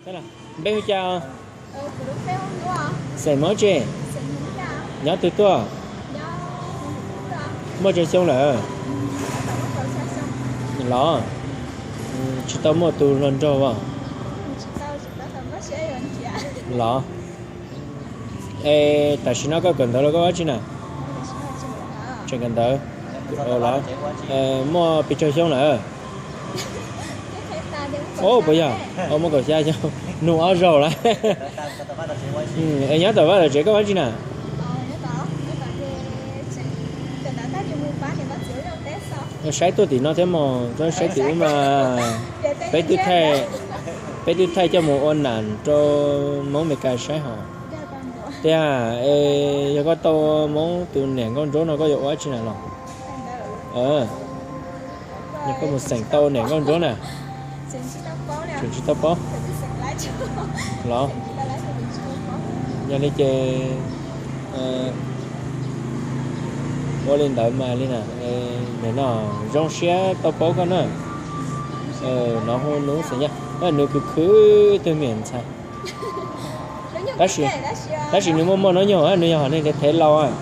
Npe hu cas? Xeem mos tsi? Nyob twg tuaj? Muaj tsawg xyoo lawm? Los tsis tau muaj tus hluas nraug as? Los, es tam sim no koj kawm ntawv los koj ua dab tsi na? Tseem kawm ntawv los? Muaj pes tsawg xyoo lawm? Puas yog? Muaj kaum xya xyoo, nug ob zaug lawm. Es nyob tom vaj tom tsev koj ua dab tsi na? Saib tuaj tim no thiab mog, saib tim ub mas. Peb twb thaij, peb twb thaij coj mus ua nam rau Hmoob Amelikas saib hos. Tiag, yog koj tau Hmoob tus niam nkauj ntsuab no koj yuav ua dab tsi na los? Yog koj mus xeem tau niam nkauj ntsuab na? Tseem tsis tau paub. Los, yog li ces ua li ntawd mas li na. Nim no zoo siab tau paub koj na. No hu Nuj Xeem Yaj, nws khwv khwv tug me ntxhais. Tab sis nws muaj muaj hnub nyoog, nws yog hom neeg thev laus.